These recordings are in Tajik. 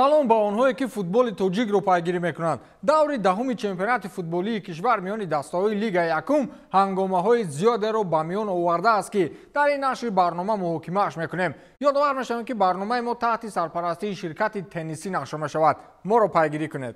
Салом ба онҳое, ки футболи тоҷикро пайгирӣ мекунанд. Даври даҳуми чемпионати футболии кишвар миёни дастаҳои Лигаи якум ҳангомаҳои зиёдеро ба миён овардааст, ки дар ин нашри барнома муҳокимааш мекунем. Ёдовар мешавем, ки барномаи мо таҳти сарпарастии ширкати теннисӣ нашр мешавад. Моро пайгирӣ кунед.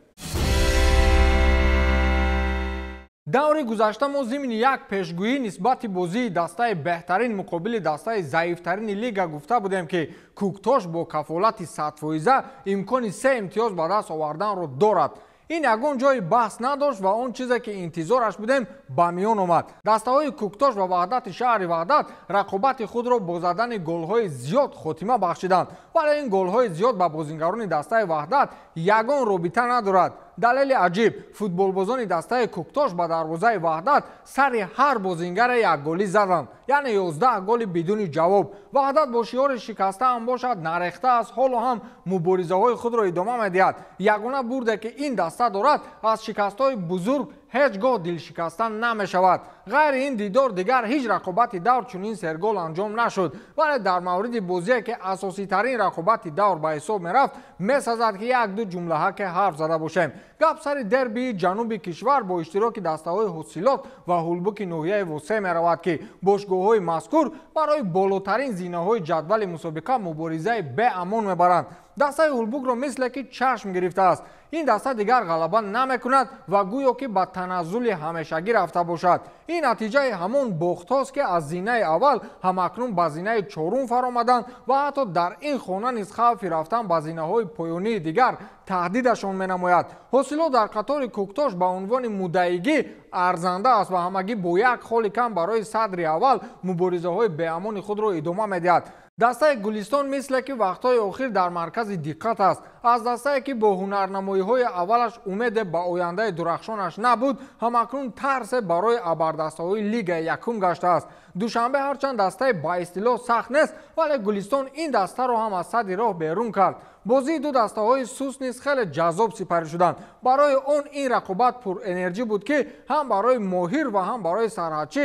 Даври гузашта мо зимни як пешгӯӣ нисбати бозии дастаи беҳтарин муқобили дастаи заифтарини лига гуфта будем, ки Кӯктош бо кафолати 100% имкони се имтиёз ба даст оварданро дорад. Ин ягон ҷои баҳс надошт ва он чизе, ки интизораш будем, ба миён омад. Дастаҳои Кӯктош ва Ваҳдати шаҳри Ваҳдат рақобати худро бо задани голҳои зиёд хотима бахшиданд, вале ин голҳои зиёд ба бозингарони дастаи Ваҳдат ягон робита надорад. Далели аҷиб, футболбозони дастаи Кӯктош ба дарвозаи Ваҳдат сари ҳар бозингаре як голӣ заданд, яъне 11 голи бидуни ҷавоб. Ваҳдат бо шиёри шикаста ҳам бошад, нарехта аст, ҳоло ҳам муборизаҳои худро идома медиҳад. Ягона бурде, ки ин даста дорад, аз шикастҳои бузург ҳеҷ гоҳ дилшикаста намешавад. Ғайри ин дидор дигар ҳеҷ рақобати давр чунин сергол анҷом нашуд, вале дар мавриди бозие, ки асоситарин рақобати давр ба ҳисоб мерафт, месазад, ки як-ду ҷумлаҳаке ҳарф зада бошем. Гап сари дербии ҷануби кишвар бо иштироки дастаҳои Ҳосилот ва Ҳулбуки ноҳияи Восеъ меравад, ки бошгоҳҳои мазкур барои болотарин зинаҳои ҷадвали мусобиқа муборизаи беамон мебаранд. Дастаи Ҳулбукро мисле ки чашм гирифтааст. Ин даста дигар ғалаба намекунад ва гӯё ки ба таназзули ҳамешагӣ рафта бошад. Ин натиҷаи ҳамон бохтҳост, ки аз зинаи аввал ҳамакнун ба зинаи чорум фаромаданд ва ҳатто дар ин хона низ хавфи рафтан ба зинаҳои поёнии дигар таҳдидашон менамояд. Ҳосилот дар қатори Кӯктош ба унвони муддаигӣ арзанда аст ва ҳамагӣ бо як холи кам барои садри аввал муборизаҳои беамони худро идома медиҳад. Дастаи Гулистон мисле ки вақтҳои охир дар маркази диққат аст. Аз дастае, ки бо ҳунарнамоиҳои аввалаш умеде ба ояндаи дурахшонаш набуд, ҳамакнун тарсе барои абардастаҳои лигаи якум гаштааст. Душанбе ҳарчанд дастаи ба истилоҳ сахт нест, вале Гулистон ин дастаро ҳам аз садди роҳ берун кард. Бозии ду дастаҳои сус низ хеле ҷаззоб сипарӣ шуданд. Барои он ин рақобат пурэнерҷӣ буд, ки ҳам барои моҳир ва ҳам барои сарҳадчӣ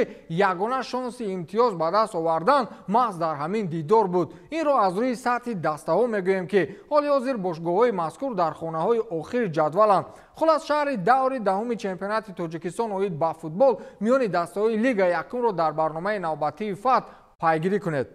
ягона шонси имтиёз ба даст овардан маҳз дар ҳамин дидор буд. Инро аз рӯи сатҳи дастаҳо мегӯем, ки ҳоли ҳозир бошгоҳҳои мазкур дар хонаҳои охири ҷадваланд. Хулас, шаҳри даври даҳуми чемпионати Тоҷикистон оид ба футбол миёни дастаҳои Лигаи якумро дар барномаи навбатии ФАТ пайгирӣ кунед.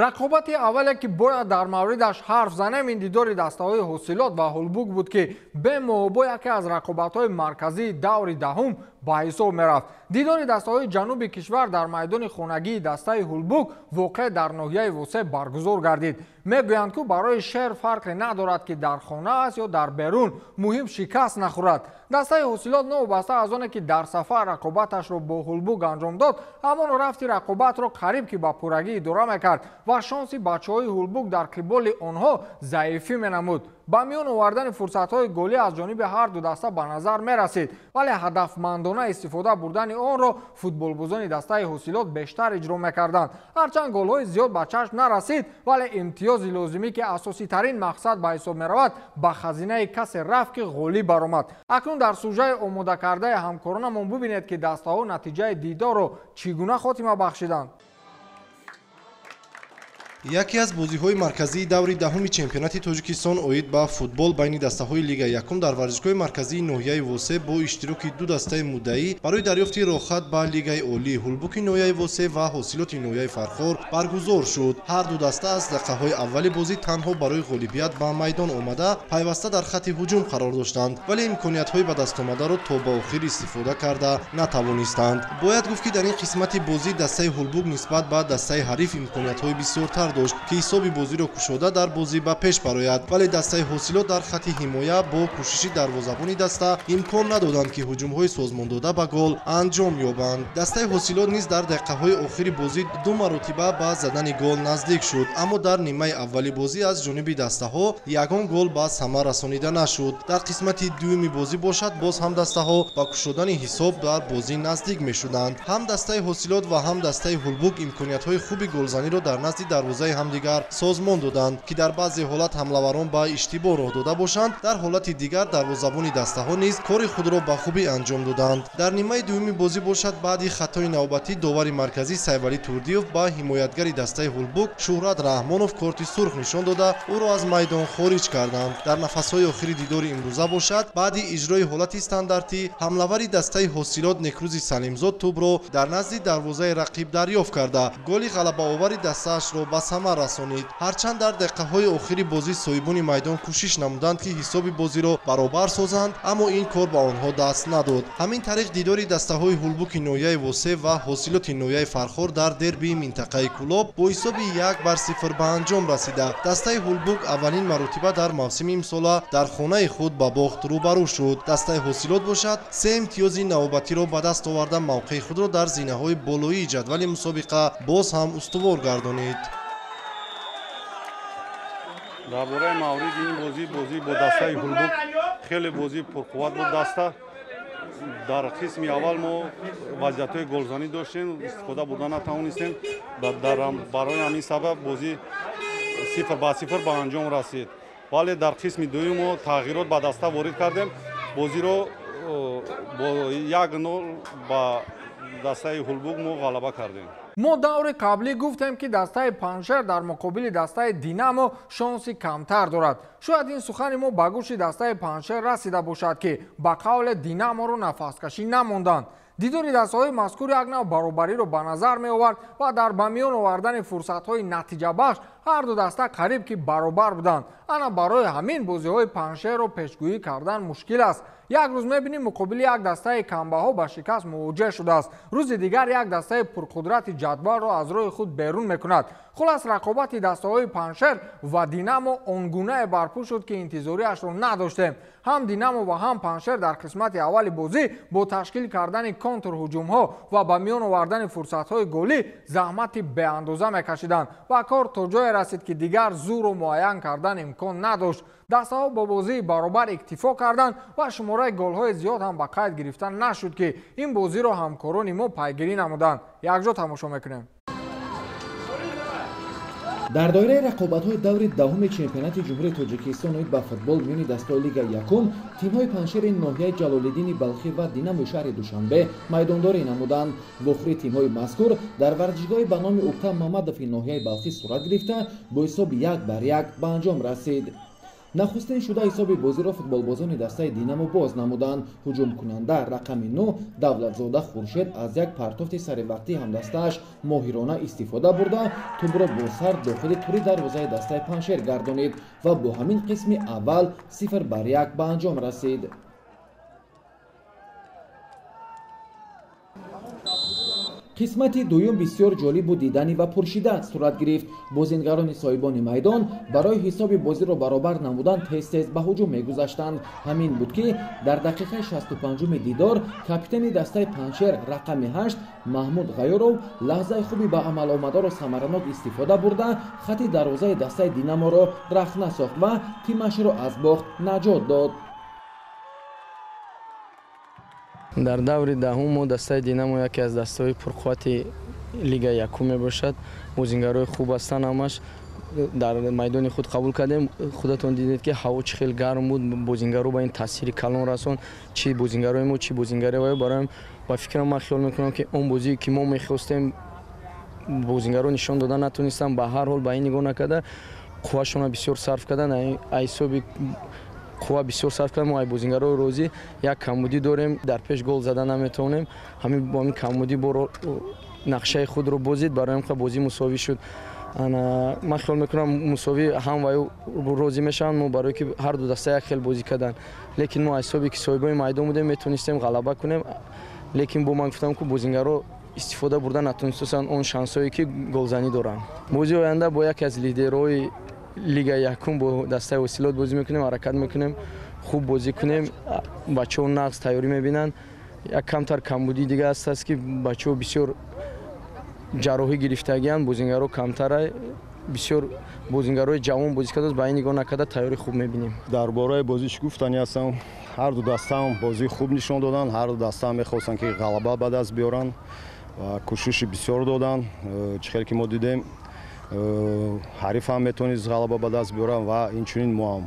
Рақобати аввале, ки бояд дар мавридаш ҳарф занем, ин дидори дастаҳои Ҳосилот ва Ҳулбук буд, ки бемуҳобо яке аз рақобатҳои марказии даври даҳум ба ҳисоб мерафт. Дидори дастаҳои ҷануби кишвар дар майдони хонагии дастаи Ҳулбук воқеъ дар ноҳияи Восеъ баргузор гардид. Мегӯянд, ку барои шер фарқе надорад, ки дар хона аст ё дар берун, муҳим шикаст нахӯрад. Дастаи Ҳосилот новобаста аз оне, ки дар сафар рақобаташро бо Ҳулбук анҷом дод, ҳамон рафти рақобатро қариб ки ба пуррагӣ идора мекард ва шонси бачаҳои Ҳулбук дар қиболи онҳо заифӣ менамуд. Ба миён овардани фурсатҳои голӣ аз ҷониби ҳар ду даста ба назар мерасид, вале ҳадафмандона истифода бурдани онро футболбозони дастаи Ҳосилот бештар иҷро мекарданд. Ҳарчанд голҳои зиёд ба чашм нарасид, вале имтиёзи лозимӣ, ки асоситарин мақсад ба ҳисоб меравад, ба хазинаи касе рафт, ки ғолиб баромад. Акнун дар сужаи омодакардаи ҳамкоронамон бубинед, ки дастаҳо натиҷаи дидорро чӣ гуна хотима бахшиданд. Яке аз бозиҳои марказии даври даҳуми чемпионати Тоҷикистон оид ба футбол байни дастаҳои Лигаи якум дар варзишгоҳи марказии ноҳияи Восеъ бо иштироки ду дастаи муддаӣ барои дарёфти роҳхат ба Лигаи олӣ Ҳулбуки ноҳияи Восеъ ва Ҳосилоти ноҳияи Фархор баргузор шуд. Ҳар ду даста аз дақиқаҳои аввали бозӣ танҳо барои ғолибият ба майдон омада, пайваста дар хатти ҳуҷум қарор доштанд, вале имкониятҳои ба дастомадаро то ба охир истифода карда натавонистанд. Бояд гуфт, ки дар ин қисмати бозӣ дастаи Ҳулбук нисбат ба дастаи ҳариф имкониятҳои бисёртар дошт, ки ҳисоби бозиро кушода дар бозӣ ба пеш барояд, вале дастаи Ҳосилот дар хатти ҳимоя бо кӯшиши дарвозабони даста имкон надоданд, ки ҳуҷумҳои созмондода ба гол анҷом ёбанд. Дастаи Ҳосилот низ дар дақиқаҳои охири бозӣ ду маротиба ба задани гол наздик шуд, аммо дар нимаи аввали бозӣ аз ҷониби дастаҳо ягон гол ба самар расонида нашуд. Дар қисмати дуюми бозӣ бошад, боз ҳам дастаҳо ба кушодани ҳисоб дар бозӣ наздик мешуданд. Ҳам дастаи Ҳосилот ва ҳам дастаи Ҳулбук имкониятҳои хуби голзаниро дар назди дарвоза дарвозаи ҳамдигар созмон доданд, ки дар баъзе ҳолат ҳамлаварон ба иштибоҳ роҳ дода бошанд, дар ҳолати дигар дарвозабони дастаҳо низ кори худро ба хубӣ анҷом доданд. Дар нимаи дуюми бозӣ бошад, баъди хатои навбатӣ довари марказӣ Сайвалӣ Турдиев ба ҳимоятгари дастаи Ҳулбук Шӯҳрат Раҳмонов корти сурх нишон дода, ӯро аз майдон хориҷ карданд. Дар нафасҳои охири дидори имрӯза бошад, баъди иҷрои ҳолати стандартӣ ҳамлавари дастаи Ҳосилот Некрӯзи Салимзод тӯбро дар назди дарвозаи рақиб дарёфт карда, голи ғалабаовари дастаашро ба самар расонид. Ҳарчанд дар дақиқаҳои охири бозӣ соҳибони майдон кӯшиш намуданд, ки ҳисоби бозиро баробар созанд, аммо ин кор ба онҳо даст надод. Ҳамин тариқ дидори дастаҳои Ҳулбуки ноҳияи Восеъ ва Ҳосилоти ноҳияи Фархор дар дербии минтақаи Кӯлоб бо ҳисоби 1-0 ба анҷом расида, дастаи Ҳулбук аввалин маротиба дар мавсими имсола дар хонаи худ ба бохт рӯбарӯ шуд. Дастаи Ҳосилот бошад, 3 имтиёзи навбатиро ба даст оварда, мавқеи худро дар зинаҳои болоии ҷадвали мусобиқа боз ҳам устувор гардонид. Дар бораи мавриди ин бозӣ бо дастаи Ҳулбук хеле бозии пурқувват буд. Даста дар қисми аввал мо вазъиятҳои голзанӣ доштем, истифода бурда натавонистем. Барои ҳамин сабаб бозӣ 0-0 ба анҷом расид. Вале дар қисми дуюм мо тағйирот ба даста ворид кардем. Бозиро бо 1-0 ба дастаи Ҳулбук мо ғалаба кардем. Мо даври қаблӣ гуфтем, ки дастаи Панҷшер дар муқобили дастаи Динамо шонси камтар дорад. Шояд ин сухани мо ба гӯши дастаи Панҷшер расида бошад, ки ба қавле Динаморо нафаскашӣ намонданд. Дидори дастаҳои мазкур як нав баробариро ба назар меовард ва дар ба миён овардани фурсатҳои натиҷабахш ҳар ду даста қариб ки баробар буданд. Ана барои ҳамин бозиҳои Панҷшерро пешгӯӣ кардан мушкил аст. Як рӯз мебинем муқобили як дастаи камбаҳо ба шикаст мувоҷеҳ шудааст, рӯзи дигар як дастаи пурқудрати ҷадвалро аз роҳи худ берун мекунад. Хулас, рақобати дастаҳои Панҷшер ва Динамо он гунае барпӯ шуд, ки интизориашро надоштем. Ҳам Динамо ва ҳам Панҷшер дар қисмати аввали бозӣ бо ташкил кардани контрҳуҷумҳо ва ба миён овардани фурсатҳои голӣ заҳмати беандоза мекашиданд ва кор то ҷое расид, ки дигар зӯрро муайян кардан имкон надошт. Дастаҳо бо бозии баробар иктифо карданд ва шумораи голҳои зиёд ҳам ба қайд гирифта нашуд, ки ин бозиро ҳамкорони мо пайгирӣ намуданд. Якҷо тамошо мекунем. Дар доираи рақобатҳои даври даҳуми чемпионати Ҷумҳурии Тоҷикистон оид ба футбол миёни дастаҳои Лигаи якум, тимҳои Панҷшери ноҳияи Ҷалолиддини Балхӣ ва Динамои шаҳри Душанбе майдондорӣ намуданд. Вохӯрии тимҳои мазкур дар варзишгоҳи ба номи Уктам Мамадови ноҳияи Балхӣ сурат гирифта, бо ҳисоби 1-1 ба анҷом расид. Нахустин шуда ҳисоби бозиро футболбозони дастаи Динамо боз намуданд. Ҳуҷумкунанда рақами 9 Давлатзода Хуршед аз як партофти саривақтии ҳамдастааш моҳирона истифода бурда, тӯбро бо сар дохили тури дарвозаи дастаи Панҷшер гардонид ва бо ҳамин қисми аввал 0-1 ба анҷом расид. Қисмати дуюм бисёр ҷолибу диданӣ ва пуршиддат сурат гирифт. Бозингарони соҳибони майдон барои ҳисоби бозиро баробар намудан тез-тез ба ҳуҷум мегузаштанд. Ҳамин буд, ки дар дақиқаи 65-уми дидор капитани дастаи Панҷшер рақами 8 Маҳмуд Ғайёров лаҳзаи хуби ба амал омадаро самаранок истифода бурда, хати дарвозаи дастаи Динаморо рахна сохт ва тимашро аз бохт наҷот дод. Дар даври даҳум мо дастаи Динамо яке аз дастаҳои пурқуввати Лигаи якум мебошад. Бозингарои хуб ҳастанд, ҳамаш дар майдони худ қабул кардем. Худатон дидед, ки ҳаво чӣ хел гарм буд, бозингаро ба ин таъсири калон расон, чӣ бозингарои мо, чӣ бозингарои вай. Бароям ба фикрам, ман хиёл мекунам, ки он бозие ки мо мехостем, бозингаро нишон дода натонистанд. Ба ҳар ҳол ба ин нигоҳ накарда, қуввашонро бисёр сарф кардан, ҳисоби қувва бисёр сарф кардем. Мо ай бозингарои розӣ, як камбудӣ дорем, дар пеш гол зада наметавонем. Ҳамин бо ҳамин камбудӣ боро нақшаи худро бозид, барои ҳам бозӣ мусовӣ шуд. Ман хиёл мекунам, мусовӣ ҳам вай розӣ мешаванд, мо барое ки ҳар ду даста як хел бозӣ карданд. Лекин мо ҳисоби ки соҳибои майдон будем, метавонистем ғалаба кунем. Лекин бо ман гуфтам, ки бозингаро истифода бурда натонистанд он шансҳое ки голзанӣ доранд. Бозии оянда бо яке аз лидерҳои Лигаи якум, бо дастаи Ҳосилот бозӣ мекунем, ҳаракат мекунем, хуб бозӣ кунем. Бачаҳо нағз тайёрӣ мебинанд. Як камтар камбудии дига ҳаст, ки бачаҳо бисёр ҷарроҳӣ гирифтагианд, бозингаро камтара, бисёр бозингарои ҷавон бозӣ кардааст, ба ин нигоҳ накарда тайёрӣ хуб мебинем. Дар бораи бозӣ чӣ гуфтанӣ ҳастам? Ҳар ду дастаам бозии хуб нишон доданд, ҳар ду дастаам мехостанд, ки ғалаба ба даст биёранд ва кӯшиши бисёр доданд. Чӣ хел ки мо дидем, Ҳариф ҳам метавонист ғалаба ба даст биёрад ва инчунин мо ҳам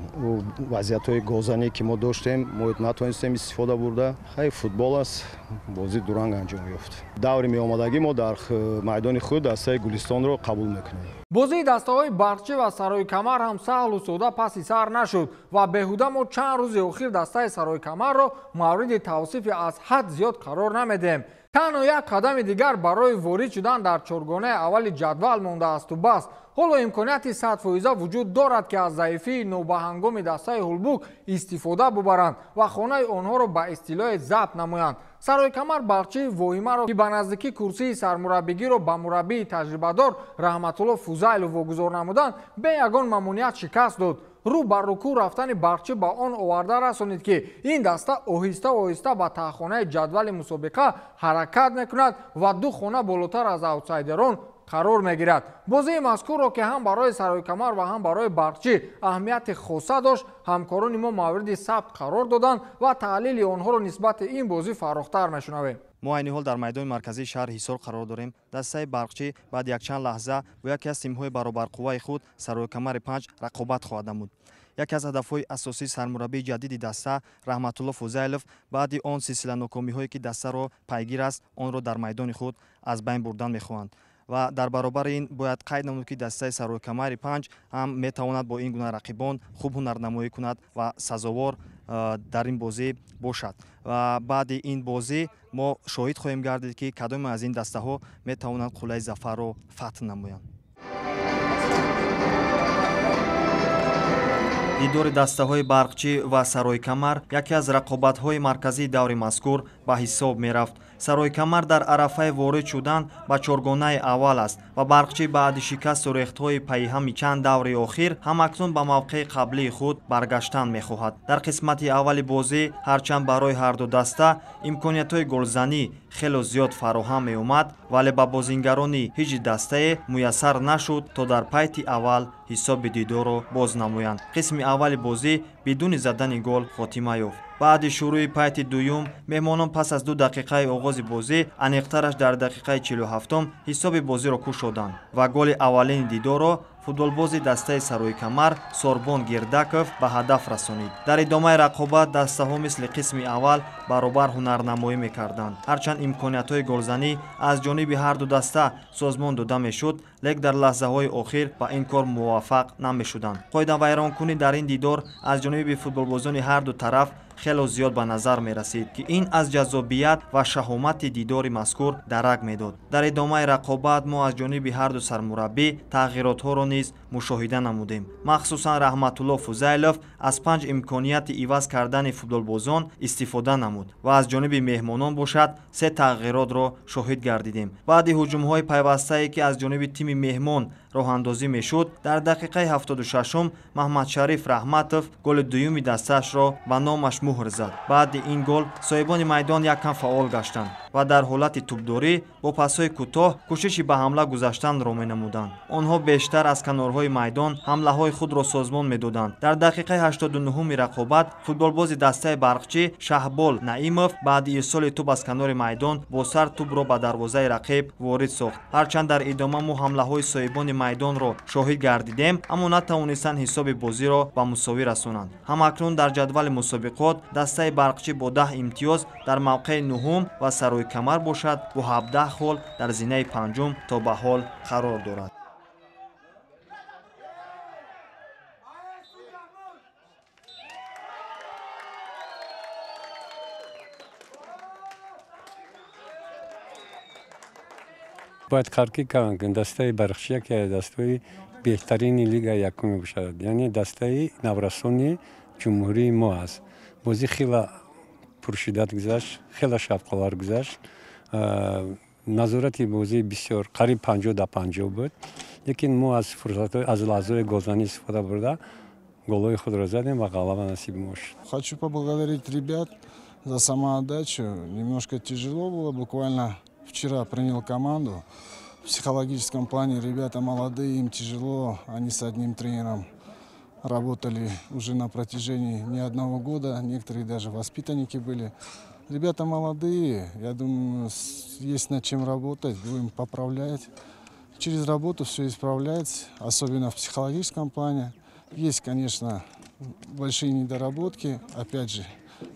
вазъиятҳои голзанӣ, ки мо доштем, мо натавонистем истифода бурда. Хай, футбол аст, бозӣ дуранг анҷом ёфт. Даври меомадагӣ мо дар майдони худ дастаи Гулистонро қабул мекунем. Бозии дастаҳои Барқчӣ ва Сарои Камар ҳам саҳлу сода паси сар нашуд ва беҳуда мо чанд рӯзи охир дастаи Сарои Камарро мавриди тавсифи аз ҳад зиёд қарор намедиҳем. Танҳо як қадами дигар барои ворид шудан дар чоргонаи аввали ҷадвал мондаасту бас. Ҳоло имконияти 100% вуҷуд дорад, ки аз заифии нобаҳангоми дастаи Ҳулбук истифода бубаранд ва хонаи онҳоро ба истилоҳе забт намоянд. Сарои Камар Барқчии воҳимаро, ки ба наздикӣ курсии сармураббигиро ба мураббии таҷрибадор Раҳматулло Фузайлов вогузор намуданд, бе ягон мамоният шикаст дод. Рӯ ба рукӯъ рафтани Барқчӣ ба он оварда расонид, ки ин даста оҳиста оҳиста ба таҳхонаи ҷадвали мусобиқа ҳаракат мекунад ва ду хона болотар аз аутсайдерон қарор мегирад. Бозии мазкурро, ки ҳам барои Сарои Камар ва ҳам барои Барқчӣ аҳамияти хоса дошт, ҳамкорони мо мавриди сабт қарор доданд ва таҳлили онҳоро нисбати ин бозӣ фаррохтар мешунавем. Мо айни ҳол дар майдони марказии шаҳри Ҳисор қарор дорем. Дастаи Барқчӣ баъди якчанд лаҳза бо яке аз тимҳои баробарқувваи худ, Сарои Камари панҷ, рақобат хоҳад намуд. Яке аз ҳадафҳои асосии сармураббии ҷадиди даста Раҳматулло Фузайлов баъди он силсила нокомиҳое, ки дастаро пайгир аст, онро дар майдони худ аз байн бурдан мехоҳанд. Ва дар баробари ин бояд қайд намуд, ки дастаи Сарои Камари панҷ ҳам метавонад бо ин гуна рақибон хуб ҳунарнамоӣ кунад ва сазовор дар ин бозӣ бошад. Ва баъди ин бозӣ мо шоҳид хоҳем гардид, ки кадоме аз ин дастаҳо метавонанд қуллаи зафарро фатҳ намоянд. Дидори дастаҳои Барқчӣ ва Сарои Камар яке аз рақобатҳои марказии даври мазкур ба ҳисоб мерафт. Сарои Камар дар арафаи ворид шудан ба чоргонаи аввал аст ва Барқчӣ баъди шикасту рехтҳои пайҳами чанд даври охир ҳамакнун ба мавқеи қаблии худ баргаштан мехоҳад. Дар қисмати аввали бозӣ ҳарчанд барои ҳарду даста имкониятҳои голзанӣ хело зиёд фароҳам меомад, вале ба бозингарони ҳеҷ дастае муяссар нашуд, то дар пайти аввал ҳисоби дидорро боз намоянд. Қисми аввали бозӣ бидуни задани гол хотима ёфт. Баъди шурӯи пайти дуюм меҳмонон пас аз 2 дақиқаи оғози бозӣ, аниқтараш дар дақиқаи 47-ум, ҳисоби бозиро кушоданд ва голи аввалини дидорро футболбози дастаи Сарои Камар Сорбон Гирдаков ба ҳадаф расонид. Дар идомаи рақобат дастаҳо мисли қисми аввал баробар ҳунарнамоӣ мекарданд. Ҳарчанд имкониятҳои голзанӣ аз ҷониби ҳарду даста созмон дода мешуд, лек дар лаҳзаҳои охир ба ин кор муваффақ намешуданд. Қоидавайронкунӣ дар ин дидор аз ҷониби футболбозони ҳарду тараф хело зиёд ба назар мерасид, ки ин аз ҷаззобият ва шаҳомати дидори мазкур дарак медод. Дар идомаи рақобат мо аз ҷониби ҳарду сармураббӣ тағйиротҳоро низ мушоҳида намудем. Махсусан Раҳматулло Фузайлов аз панҷ имконияти иваз кардани футболбозон истифода намуд ва аз ҷониби меҳмонон бошад, се тағйиротро шоҳид гардидем. Баъди ҳуҷумҳои пайвастае, ки аз ҷониби тими меҳмон роҳандозӣ мешуд, дар дақиқаи 76-ум Маҳмадшариф Раҳматов голи дуюми дастаашро ба номаш муҳр зад. Баъди ин гол соҳибони майдон яккам фаъол гаштанд ва дар ҳолати тӯбдорӣ бо пасҳои кӯтоҳ кӯшиши ба ҳамла гузаштанро менамуданд. Онҳо бештар аз канорҳои майдон ҳамлаҳои худро созмон медоданд. Дар дақиқаи 89-уми рақобат футболбози дастаи Барқчӣ Шаҳбол Наимов баъди ирсоли тӯб аз канори майдон бо сар тӯбро ба дарвозаи рақиб ворид сохт. Ҳарчанд дар идома мо ҳамлаҳои соҳибони майдонро шоҳид гардидем, аммо натавонистанд ҳисоби бозиро ба мусовӣ расонанд. Ҳамакнун дар ҷадвали мусобиқот дастаи Барқчӣ бо 10 имтиёз дар мавқеи нуҳум ва Сарои Камар бошад, бо 17 хол дар зинаи панҷум то ба ҳол қарор дорад. Бояд қайд кард, ки дастаи Барқчӣ яке аз дастаҳои беҳтарини лигаи якум мебошад, яъне дастаи наврасони ҷумҳурии мо аст. Бозӣ хеле пуршиддат гузашт, хеле шавқовар гузашт. Назорати бозӣ бисёр қариб 50 ба 50 буд, лекин мо аз фурсатҳо, аз лаҳзаҳои голзанӣ истифода бурда, голҳои худро задем ва ғалаба насиби мо шуд. Хочу поблагодарить ребят за самоотдачу. Немножко тяжело было, буквально вчера принял команду. В психологическом плане ребята молодые, им тяжело. Они с одним тренером работали уже на протяжении не одного года. Некоторые даже воспитанники были. Ребята молодые, я думаю, есть над чем работать, будем поправлять. Через работу все исправлять, особенно в психологическом плане. Есть, конечно, большие недоработки. Опять же,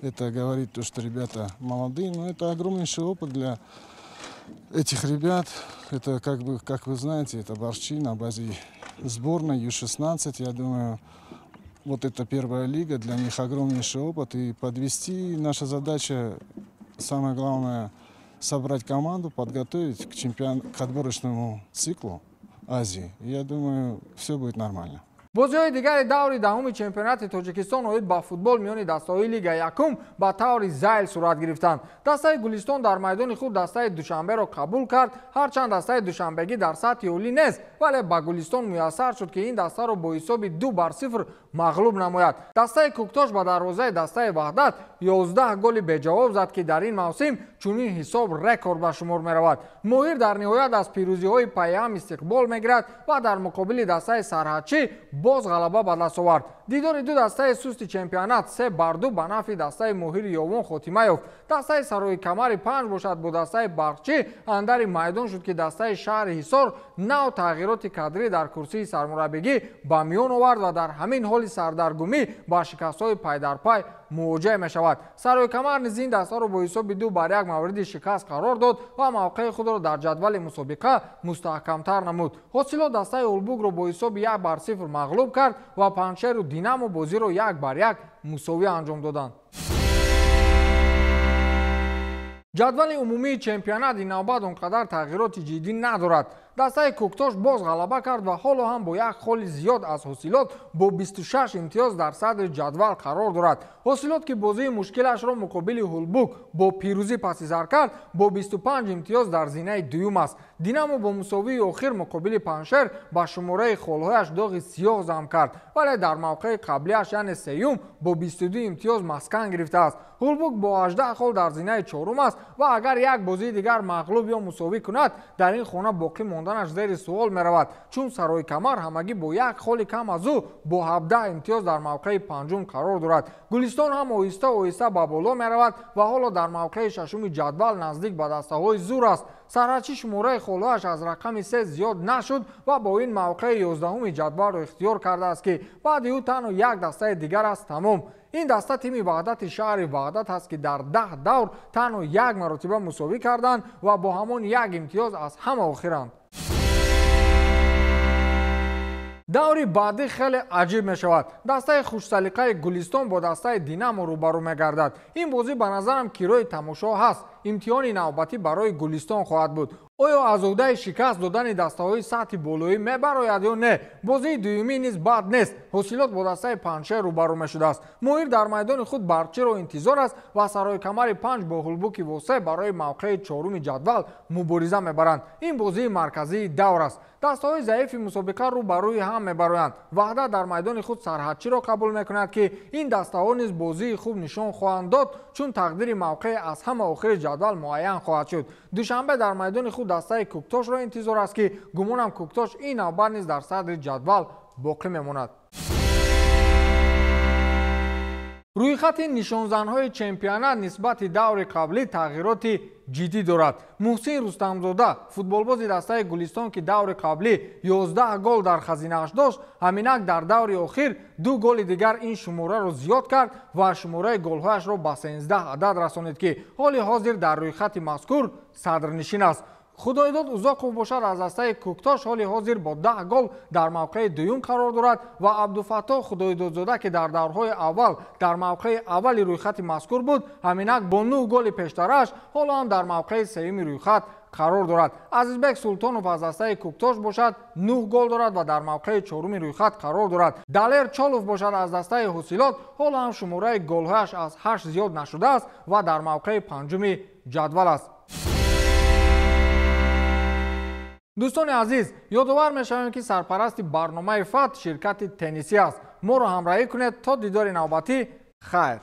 это говорит то, что ребята молодые, но это огромнейший опыт для этих ребят. Это, как бы, как вы знаете, это Баркчи на базе сборной Ю-16. Я думаю, вот это первая лига, для них огромнейший опыт. И подвести наша задача, самое главное, собрать команду, подготовить к отборочному циклу Азии. Я думаю, все будет нормально. Бозиҳои дигари даври даҳуми чемпионати Тоҷикистон оид ба футбол миёни дастаҳои Лига якум ба таври зайл сурат гирифтанд. Дастаи Гулистон дар майдони худ дастаи Душанберо қабул кард. Ҳарчанд дастаи душанбегӣ дар сатҳи олӣ нест, вале ба Гулистон муяссар шуд, ки ин дастаро бо ҳисоби 2-0 мағлуб намояд. Дастаи Кӯктош ба дарвозаи дастаи Ваҳдат 11 голи беҷавоб зад, ки дар ин мавсим чунин ҳисоб рекорд ба шумор меравад. Моҳир дар ниҳоят аз пирӯзиҳои пайҳам истиқбол мегирад ва дар муқобили дастаи Сарҳадчӣ боз ғалаба ба даст овард. Дидори ду дастаи сусти чемпионат 3-2 ба нафъи дастаи Моҳири Ёвон хотима ёфт. Дастаи Сарои Камари 5 бошад бо дастаи Барқчӣ андари майдон шуд, ки дастаи шаҳри Ҳисор нав тағйироти кадрӣ дар курсии сармураббигӣ ба миён овард ва дар ҳамин ҳоли сардаргумӣ ба шикастҳои пайдарпай мувоҷеҳ мешавад. Сарои Камар низ ин дастаро бо ҳисоби 2-1 мавриди шикаст қарор дод ва мавқеи худро дар ҷадвали мусобиқа мустаҳкамтар намуд. Ҳосилот дастаи Улбугро бо ҳисоби 1-0 мағлуб кард ва Панҷшеру Динамо бозиро 1-1 мусовӣ анҷом доданд. Ҷадвали умумии чемпионат ин навбат он қадар тағйироти ҷиддӣ надорад. Дастаи Кӯктош боз ғалаба кард ва ҳоло ҳам бо як холи зиёд аз Ҳосилот бо 26 имтиёз дар садри ҷадвал қарор дорад. Ҳосилот, ки бозии мушкилашро муқобили Ҳулбук бо пирӯзӣ паси сар кард, бо 25 имтиёз дар зинаи дуюм аст. Динамо бо мусовии охир муқобили Панҷшер ба шумораи холҳояш доғи сиёҳ зам кард, вале дар мавқеи қаблиаш, яъне сеюм, бо 22 имтиёз маскан гирифтааст. Ҳулбук бо 18 хол дар зинаи чорум аст ва агар як бозии дигар мағлуб ё мусовӣ кунад, дар ин хона боқӣ монданаш зери суол меравад, чун Сарои Камар ҳамагӣ бо як холи кам аз ӯ бо 17 имтиёз дар мавқеи панҷум қарор дорад. Гулистон ҳам оҳиста оҳиста ба боло меравад ва ҳоло дар мавқеи шашуми ҷадвал наздик ба дастаҳои зур аст. Сарҳадчӣ шумораи холҳояш аз рақами 3 зиёд нашуд ва бо ин мавқеи 11-уми ҷадвалро ихтиёр кардааст, ки баъди ӯ танҳо як дастаи дигар аст, тамом. Ин даста тими Ваҳдати шаҳри Ваҳдат аст, ки дар 10 давр танҳо як маротиба мусовӣ карданд ва бо ҳамон як имтиёз аз ҳама охиранд. Даври баъдӣ хеле аҷиб мешавад. Дастаи хушсалиқаи Гулистон бо дастаи Динамо рӯбарӯ мегардад. Ин бозӣ ба назарам кирои тамошо ҳаст. Имтиҳони навбатӣ барои Гулистон хоҳад буд. Оё аз уҳдаи шикаст додани дастаҳои сатҳи болоӣ мебарояд ё не? Бозии дуюмӣ низ бад нест. Ҳосилот бо дастаи Панҷшер рӯбарӯ мешудааст. Моҳир дар майдони худ Барқчиро интизор аст ва Сарои Камари 5 бо Ҳулбуки Восе барои мавқеи чоруми ҷадвал мубориза мебаранд. Ин бозии марказии давр аст. Дастаҳои заифи мусобиқа рӯ ба рӯи ҳам мебароянд. Ваҳдат дар майдони худ Сарҳадчиро қабул мекунад, ки ин дастаҳо низ бозии хуб нишон хоҳанд дод, чун тақдири мавқеи аз ҳама охири ҷадвал муайян хоҳад шуд. Душанбе дар майдони худ дастаи Кӯктошро интизор аст, ки гумонам Кӯктош ин навбат низ дар садри ҷадвал боқӣ мемонад. Рӯйхати нишонзанҳои чемпионат нисбати даври қаблӣ тағйироти ҷиддӣ дорад. Муҳсин Рустамзода, футболбози дастаи Гулистон, ки даври қаблӣ 11 гол дар хазинааш дошт, ҳаминак дар даври охир 2 голи дигар ин шумораро зиёд кард ва шумораи голҳояшро ба 13 адад расонид, ки ҳоли ҳозир дар рӯйхати мазкур садрнишин аст. Худойдод Узоқов бошад аз дастаи Кӯктош ҳоли ҳозир бо 10 гол дар мавқеи дуюм қарор дорад ва Абдуфаттоҳ Худойдодзода, ки дар даврҳои аввал дар мавқеи аввали рӯйхати мазкур буд, ҳаминак бо 9 голи пештарааш ҳоло ҳам дар мавқеи сеюми рӯйхат қарор дорад. Азизбек Султонов аз дастаи Кӯктош бошад 9 гол дорад ва дар мавқеи чоруми рӯйхат қарор дорад. Далер Чолов бошад аз дастаи Ҳосилот ҳоло ҳам шумораи голҳояш аз 8 зиёд нашудааст ва дар мавқеи панҷуми ҷадвал аст. Дӯстони азиз, ёдовар мешавем, ки сарпарасти барномаи ФАТ ширкати теннисӣ аст. Моро ҳамроҳӣ кунед то дидори навбатӣ. Хайр.